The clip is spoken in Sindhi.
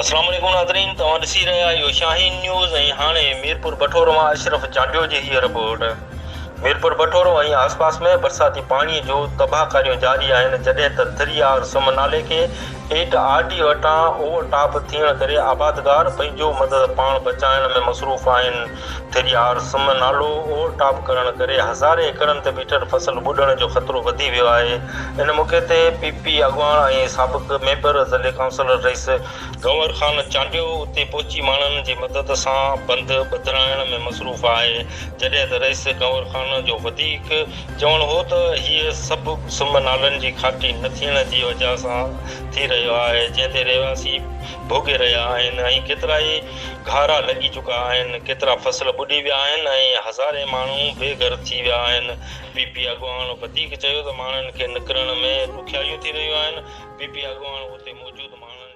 السلام عليڪم ناظرين توهان ڏسي رهيا آهيو شاهين نيوز ۽ هاڻي ميرپور بٺورو مان اشرف چانڊيو جي هيء رپورٽ ميرپور بٺورو ۽ آسپاس ۾ برساتي پاڻي جو تباهه ڪاريون جاري آهن جڏهن ته ٿري آر سم نالي کي ايٽ آر ڊي وٽان اوور ٽاپ ٿيڻ ڪري آبادگار پنهنجو مدد پاڻ بچائڻ ۾ مصروف آهن. ٿري آر سم نالو اوور ٽاپ ڪرڻ ڪري هزارين ايڪڙن تي بيٺل فصل ٻڏڻ جو خطرو وڌي ويو آهي. ان موقعي تي پي پي اڳواڻ ۽ سابق ميمبر ضلعي ڪائونسلر رئيس گنور خان چانڊيو اتي پهچي ماڻهن جي مدد سان بند ٻڌرائڻ ۾ مصروف آهي. جڏهن ته رئيس گنور خان جو وڌيڪ چوڻ هو ته هيء سڀ سم نالن جي کاٽي نه ٿيڻ جي وجهه سان ٿي رهيو آهي، جنهن تي رهواسي ڀوڳي رهيا آهن ۽ ڪيترائي گهارا لڳي چڪا آهن، ڪيترا فصل ٻڏي ويا آهن ۽ هزارين ماڻهو بي گهر ٿي ويا آهن. پي پي اڳواڻ وڌيڪ چيو ته ماڻهن کي نڪرڻ ۾ ڏکيائيون ٿي رهيون آهن، پي پي اڳواڻ اتي موجود ماڻهن.